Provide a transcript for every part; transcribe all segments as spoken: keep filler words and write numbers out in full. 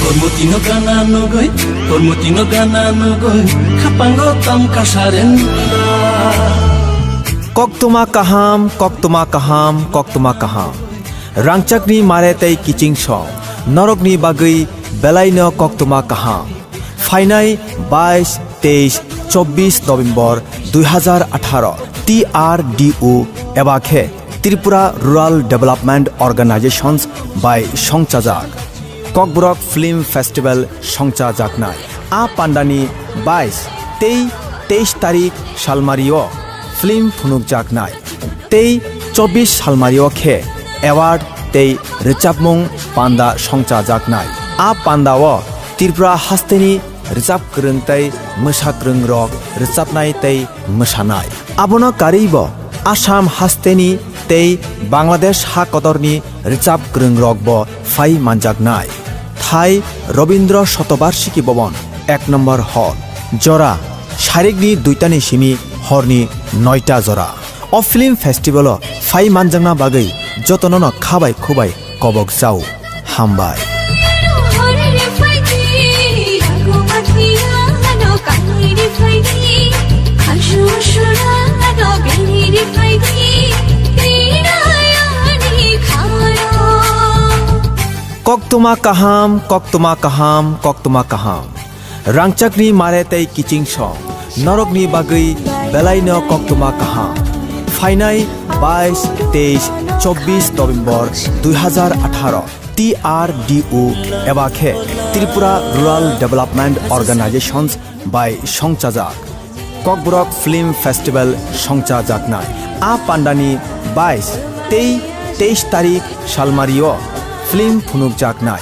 Kormoti no gana nugui, kormoti no gana nugui, khapango tam kasaren. Koktwma kaham, koktwma kaham, koktwma kaham. Rangchakni mare tei kiching song, norokni bagwi belaino koktwma kaham. Phainai bais, teis, chobbish November dui hazar atharo T R D O eba khe Tripura Rural Development Organizations bai songchajak Kokborok Film Festival songchajaknai. A pandani bais tei teis tarik salmario film phunukjaknai. Tei chobbish salmario khe award tei rwchapmung panda songchajaknai. A pandao Tripura hasteni rwchap kwrwng tei mwsa kwrwng rok rwchapnai tei mwsanai. Abono karwibo Assam hasteni tei Bangladesh ha kotorni rwchap kwrwng rokbo phai manjaknai. Thai Robindra Shatobarshiki Bhavan, ek number hall, jora sarikni duitani simi horni noita jora. O film festival-o phai manjakna bagwi jotono no khabai khubai kobok chao. Hambai. Koktwma kaham, koktwma kaham, koktwma kaham. Rangchakni mare tei kiching song, norokni bagwi belaino koktwma kaham. Phainai bais, teis, chobbish November dui hazar atharo T R D O eba khe Tripura Rural Development Organizations bai songchajak Kokborok Film Festival songchajaknai. A pandani bais tei teis tarik salmario film phunukjaknai.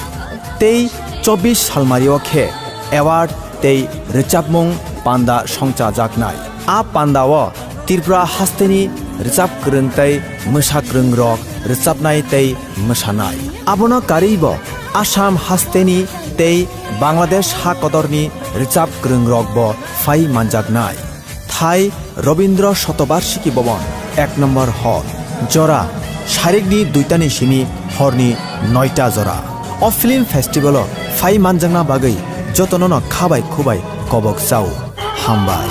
Tei chobbish salmario khe award tei rwchapmung panda songchajaknai. A pandao Tripura hasteni rwchap kwrwng tei mwsa kwrwng rok rwchapnai tei mwsanai. Abono karwibo Assam hasteni tei Bangladesh ha kotorni rwchap kwrwng rokbo phai manjaknai. Thai Robindra Shatobarshiki Bhavan, ek number hall, jora sarikni duitani simi horni noita jora. O film festival-o phai manjakna bagwi jotono no khabai khubai kobok chao. Hambai.